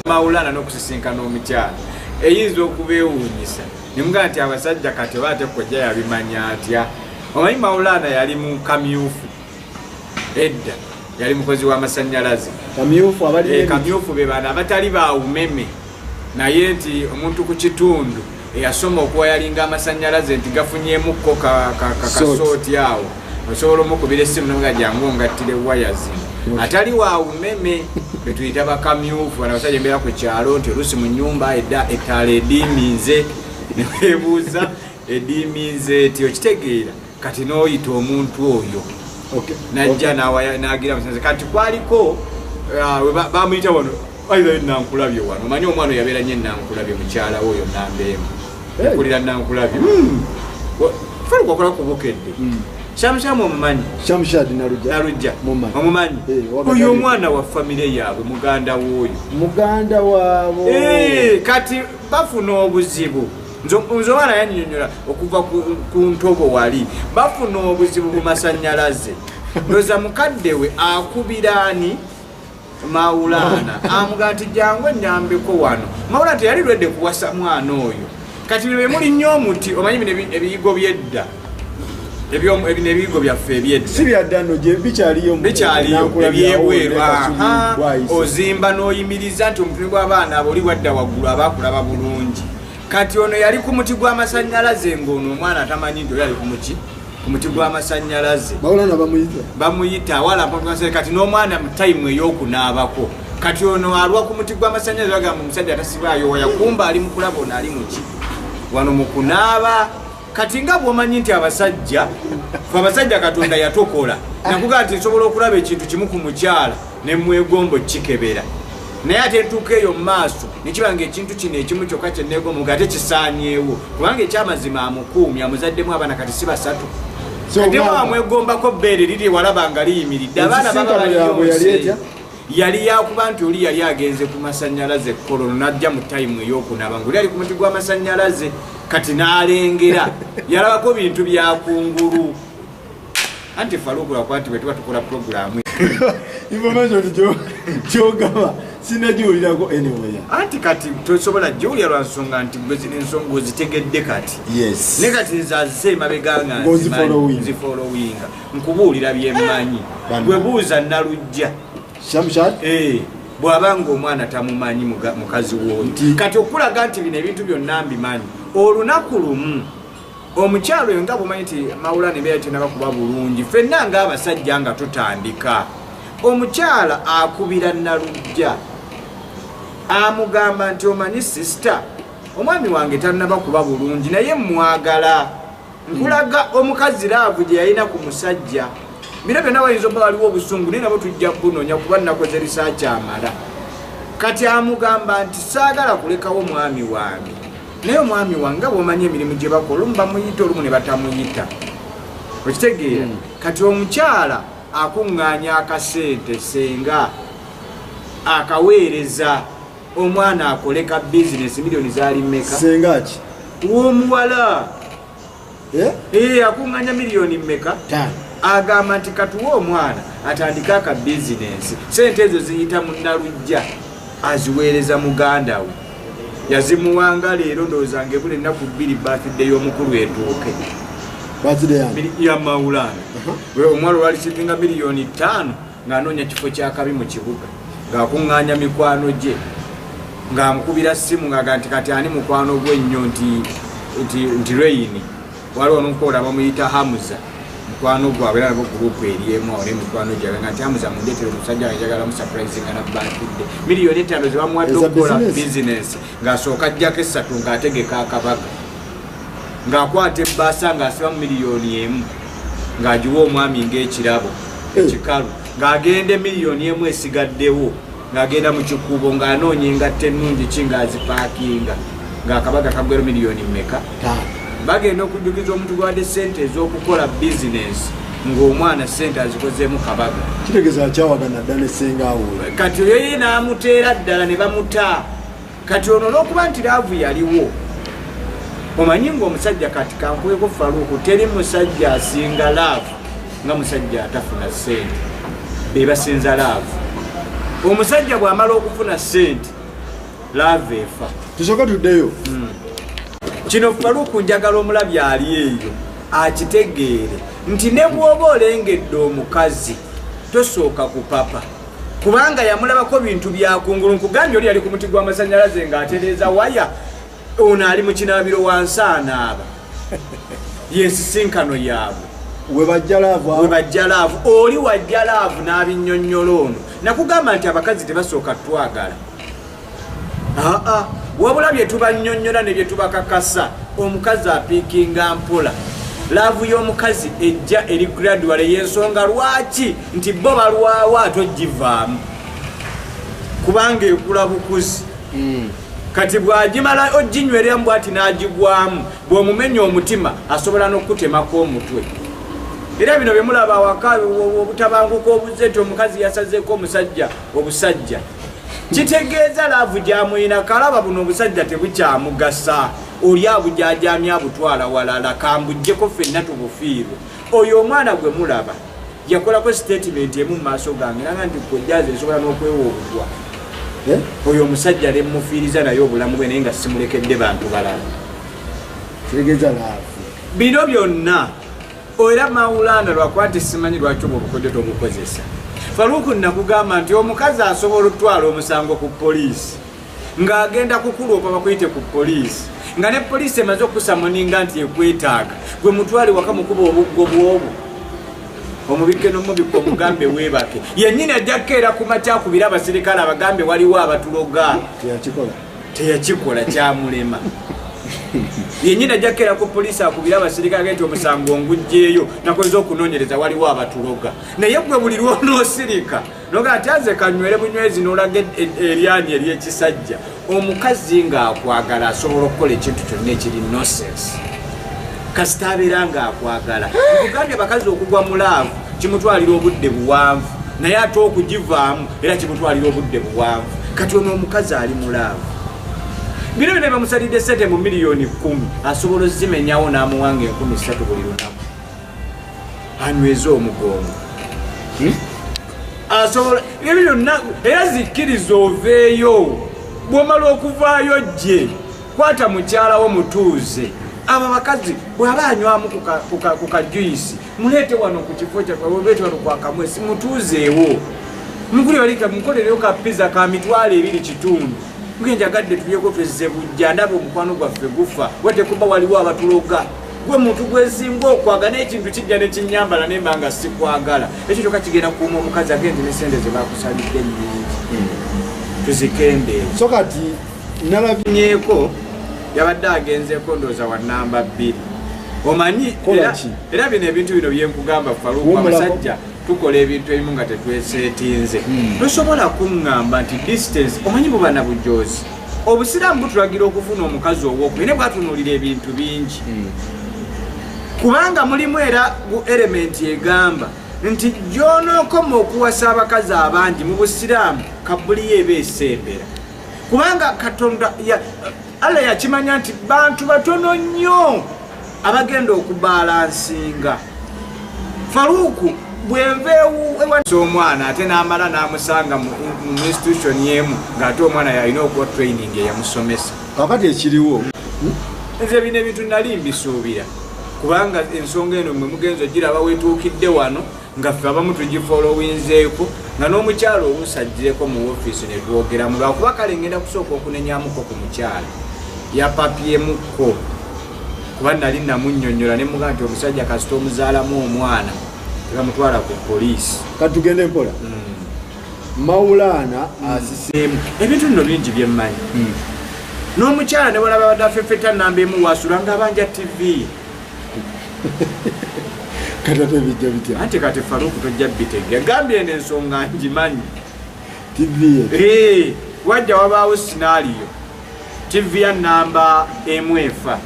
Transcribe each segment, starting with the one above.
Maulana n'okusisinkana omukyala eyinza okubeewuunyisa nemugaa nti abasajja kati oba ate kojja yabimanya atya. Omanyi Maulana yali mu kamyufu edda, yali mukozi w'amasannyalaze. Kamyufu abali Kamyufu be bano abatali ba umeme, naye nti omuntu ku kitundu eyasoma okuwayalinga amasannyalaze nti gafunyemukko kasooti awo, osobola omukubira essimu noga jangu ongattire waya zino. Atali wa umeme betuyita bakamyufu. Bano abasajja embeera ku kyalo nti oluusi mu nyumba edda ettaala ediiminze, neweebuuza ediiminze eti, okitegeera? Kati n'oyita omuntu oyo najja n'agira amasannyalaze. Kati kwaliko bamuyita wano ayiza Nankulabye wano. Omanyi omwana oyo yabeera nnyo Nankulabye, mukyala we oyo nambeemu ekulira Nankulabye. Faluku akola ku Bukedde. Shamushamu omumanyi? Shamshad Nalujja. Nalujja. Mumanyi. Omumanyi? Eh, Wagatale. Oyo omwana wa famire yaabwe, muganda w'oyo. Muganda waabo. Kati bafuna obuzibu. Nze omwana yannyonnyola okuva ku ntobo wali bafuna obuzibu ku masannyalaze. Ndoza mukadde we akubira ani, Maulana, amugaa nti jangu ennyambeko wano. Maulana teyali lwedde kuwasa mwana oyo. Kati bino bemuli nnyo omuti, omanyi bino ebiyigo byedda, bino ebiyigo byaffe ebyedda. Si byadda nno, gye bikyaliyo Bikyaliyo. Nankulabye awo, Ebyebweru. ne Kasubi, Bwayise. Ozimba n'oyimiriza nti omutwe gw'abaana abo oli wadda waggulu abakulaba bulungi. Kati ono yali ku muti gw'amasannyalaze, ng'ono omwana atamanyi nti oli ali ku muti gw'amasannyalaze. Maulana bamuyita. Bamuyita awala. Kati n'omwana mu tayimu ey'okunaabako, kati ono alwa ku muti gw'amasannyalaze, bagamba omusajja atasibaayo waya, kumba ali mu kulaba ono ali muki wano mu kunaaba. Kati nga bw'omanyi nti abasajja, fe abasajja Katonda yatukola nakugaa nti nsobola okulaba ekintu kimu ku mukyala nemwegombo kikebera, naye ate ntuuka eyo mu maaso nekiba nga ekintu kino ekimu kyokka kyenegombo nga ate kisaanyeewo, kubanga ekyamazima amukuumi, amuzaddemu abaana kati si basatu. So, Kati ngamba- wamwegombako bbeere liri walaba nga liyimiridde, abaana baba Ensisinkano yaabwe yali baliyonse. etya? Yali yakuba nti oli yali agenze ku masannyalaze ekkolono, najja mu tayimu ey'okunaaba ngaoli ali ku muti gw'amasannyalaze. Kati n'alengera, yalabako bintu byakungulu. Anti Faluku, lwakuba nti bwe tuba tukola puroguramu Information kyogaba sinagiwulirako anywhere. Anti kati tosobola giwulira lwa nsonga nti gwe zino ensonga ozitegedde kati. Yes. Ne kati nze azze emabega nga Ng'ozifollowinga. nzifollowinga, nkubuulira byemmanyi. Bana. Gwe buuza Nalujja. Shamshad. Bw'aba nga omwana tamumanyi mukazi w'oyo. Kati okulaga nti bino ebintu byonna mbimanyi, olunaku lumu omukyalo oyo, nga bwomanyi nti Maulana embeera tenaba kuba bulungi, ffenna ng'abasajja nga tutandika, omukyala akubira Nalujja, amugamba nti omanyi sister, omwami wange tannaba kuba bulungi naye mwagala. Nkulaga omukazi love gye yalina ku musajja. Bino byonna wayinza okuba waliwo obusungu, naye nabo tujja bunoonya kuba nakoze research amala. Kati amugamba nti saagala kulekawo mwami wange, naye omwami wange nga bwomanyi emirimu gye bakola, olumu bamuyita, olumu ne batamuyita, okitegeera? Kati omukyala akuŋŋaanya akasente, senga akaweereza omwana akole ka bizinesi. Miliyoni zaali mmeka? Senga ki? W'omuwala. Eh? Akuŋŋaanya miliyoni mmeka? Ttaano. Agamba nti katuwe omwana atandike aka bizinensi. Sente ezo ziyita mu Nalujja, aziweereza muganda we. Yazimuwanga leero, ndowooza nga ebula ennaku 2 birthday y'omukulu etuuke. Birthday yange. Ya Maulana. Omuwala olwalisivinga miliyoni 5 ng'anoonya kifo kyakabi mu kibuga, ng'akuŋŋaanya mikwano gye, ng'amukubira simu ng'aga nti kati ani mukwano gwe ennyo, nti Reini, waliwo nomukola bamuyita Hamuza, mukwano gwabwe, era nabo group eri emu awo nemikwano gyabwe, nga nti Hamuza mundeetere omusajja wange, njagala musurprisinga na birthday. Miliyoni 5 zebamuwadde Eza okukola business? Bizinesi, ng'asooka ajjako esatu, ng'ategeka akabaga, ng'akwata ebbaasa ng'asibamu miliyoni 1, ng'agiwa omwami ng'ekirabo ekikalu, ng'agenda emiliyoni 1 esigaddewo ng'agenda mu kikubo ng'anoonya engatto ennungi ki, ng'azipaakinga, ng'akabaga kagwero miliyoni mmeka? Ttaano. Bagenda okujjukiza omuntu gwadde sente ez'okukola bizinesi, ng'omwana sente azikozeemu kabaga. Kitegeeza akyawagana dda ne senga awo. Kati oyo ye n'amuteera ddala ne bamuta. Kati ono olw'okuba nti love yaliwo, Omanyi ngaomusajja kati kankuweko Faruku, teri musajja asinga love nga musajja atafuna sente, bebasinza love. Omusajja bw'amala okufuna sente, love efa. Tusooke tuddeyo. Kino Faruku njagala omulabi ali eyo akitegeere nti ne bw'oba olengedde omukazi, tosooka kupapa, kubanga yamulabako bintu byakungulu. Nkugambye, oli yali ku muti gw'amasanyalaze ng'atereeza waya, ono ali mu kinaabiro wansi anaaba. Yensisinkano yaabwe. Webajja love. We bajja love, oli wajja love n'abinnyonnyola. Ono nakugamba nti abakazi tebasooka twagala, aa wabula bye tubannyonnyola ne bye tubakakasa. Omukazi apiikinga mpola. Love y'omukazi ejja eri gradual. Yensonga lwaki nti bo balwawo ate ogivaamu, kubanga ekula bukuzi. Kati bw'agimala oginywereramu bwati n'agigwamu, bw'omumenya omutima asobola n'okukutemako omutwe. Era bino byemulaba awaka, obutabanguka obuze nti omukazi yasazeeko omusajja obusajja, kitegeeza love gyamuyina. Kalaba buno obusajja tebukyamugasa, oli abujajamya abutwala walala, kambujjeko ffenna tubufiirwe. Oyo omwana gwe mulaba yakolako statement emu mu maaso gange nanga nti kojjaze nsobola n'okwewa obutwa. Eh? Oyo omusajja nemufiiriza naye obulamu bwe, naye nga simulekedde bantu balala. Kitegeeza love. Bino byonna era mawulanda lwakuba nti simanyi lwaki obwo obukodyo tobukozesa. Faluku, nakugamba nti omukazi asobola okutwala omusango ku poliisi ng'agenda kukuloopa, bakuyite ku poliisi, nga ne poliisi emaze okusamoninga nti ekwetaaga, gwe mutwale waka mukuba obuggo bwobwo, omubikke n'omubikka, omugambe weebake. Yennyini ajja kukeera ku makya akubire abasirikale abagambe waliwo abatuloga. Teyakikola. Teyakikola, kyamulema. Yennyini ajja kukeera ku poliisi akubire abasirikale nti omusango ngugjeeyo, nakozesa okunoonyereza, waliwo abatuloga. Naye gwe buli lwonoosirika noga nti aze kanywere bunywezi, n'olaga eryanyi eryekisajja. Omukazi ng'akwagala asobola okukola ekintu kyonna ekiri nonsense, kasita abeera ng'akwagala. Nkugambye, abakazi okugwa mu love kimutwalira obudde buwanvu, naye ate okugivaamu era kimutwalira obudde buwanvu. Kati ono omukazi ali mu love, bino byonna bamusalidde sente mu 10 miliyoni, asobola ozimenyawo n'amuwanga 3,000 buli lunaku anyweze omugongo. Asobola ebyo byonna, era zikkiriza oveeyo. Bw'omala okuvaayo, gye kwata mukyalawo mutuuze. Abo abakazi bw'aba anywamu ku kajuyisi, muleete wano ku kifo kyaffe, wano kwa Kamwesi, mutuuzeewo, mugule balika, mukolereyo ka pizza ka 2,500. Ngenjagadde tulyeko, twezze bujja, ndaba omukwano gwaffe gufa watekuba waliwo abatuloga. Gwe muntu gwesinga okwaga n'ekintu kijja nekinyambala nemba nga sikwagala. Ekyo kyokka kigenda kukuuma omukazi agende ne sente ze bakusalidde ennyingi tuzikendeeze. So kati nalabye Nyeeko yabadde agenzeko ndowooza wa namba 2, omanyi. Kola Era ki? Era bino ebintu bino byenkugamba, Faluku, Wummulako. abasajja tukola ebintu ebimu nga tetweseetinze. Tosobola kuŋŋamba nti distance, omanyi buba na bujozi. Obusiraamu butulagira okufuna omukazi owokubiri, naye bwatunuulira ebintu bingi, kubanga mulimu era gu element egamba nti gyonookoma okuwasa abakazi abangi mu busiraamu, kabuliyo eba esembera, kubanga Katonda Allah yakimanya nti bantu batono nnyo abagenda okubalansinga. Faruku, bwenva ewanisa omwana ate n'amala n'amusanga mu institution emu, ng'ate omwana yalina okuwa training eyamusomesa. Kakati ekiriwo, Nze bino ebintu nali mbisuubira, kubanga ensonga eno mwe mugenzi ogiraba wetuukidde wano, nga ffe abamu tugifolowinzeeko, nga n'omukyalo oluusi agireko mu ofiisi ne twogeramu. Lwakuba kale ngenda kusooka okunenyamuko ku mukyalo, yapapyemukko, kuba nali namunnyonnyola ne mugaa nti omusajja kasita omuzaalamu omwana tebamutwala ku poliisi. Kati tugende mpola. Mawulaana asise. Ebintu nno bingi byemmanyi. N'omukyala ne walaba badde afefeta namba emu wasula nga abanja TV. Kati ate bijja bitya? Anti kati Faruku tojja bitegera, gambye eno ensonga ngimanyi. TV ye? Eh, wajja wabaawo scenario, TV ya namba emu efa,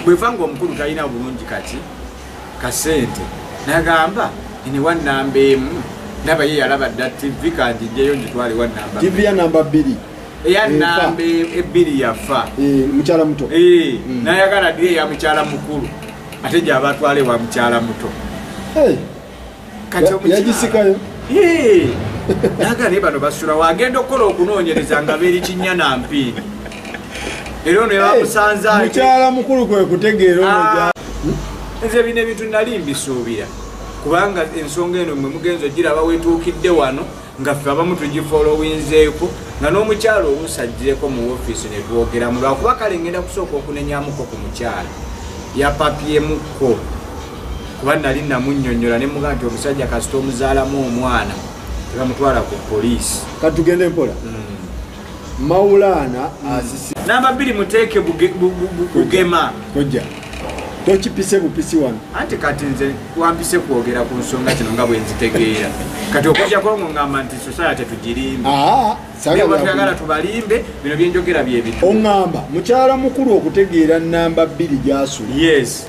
bwefa nga omukulu talina bulungi kati kasente, nagamba ene wa namba emu ndaba ye yalaba dda TV, kanjijjeyo ngitwale wa namba TV ya namba 2. Eya namba 2 yafa. Mukyala muto. Nayagala addire eya mukyala mukulu, ate gyaba atwala ewa mukyala muto. Kati Yagisikayo. Naga naye bano basula wagenda okukola okunoonyereza nga beeri kinnya na mpiini, era ono yabamusanze. Mukyala mukulu kwe kutegeera ono. Nze bino ebintu nali mbisuubira, kubanga ensonga eno mwe mugenzi ogiraba wetuukidde wano, nga ffe abamu tugifolowinzeeko, nga n'omukyalo oluusi agireko mu ofiisi ne twogeramu. Lwakuba kale ngenda kusooka okunenyamuko ku mukyalo, yapapyemukko, kuba nali namunnyonnyola ne mugaa nti omusajja kasita omuzaalamu omwana tebamutwala ku poliisi. Kati tugende mpola. Maulana asisi. Namba 2 muteeke Bugema. Kojja, tokipise bupisi wano. Anti kati nze wampise kwogera ku nsonga kino nga bwe nzitegeera. Kati okujjako ngo ngamba nti society tugirimbe, naye batuyagala tubalimbe, bino byenjogera byebitu. Oŋŋamba mukyala mukulu okutegeera namba 2 gyasula. Yes.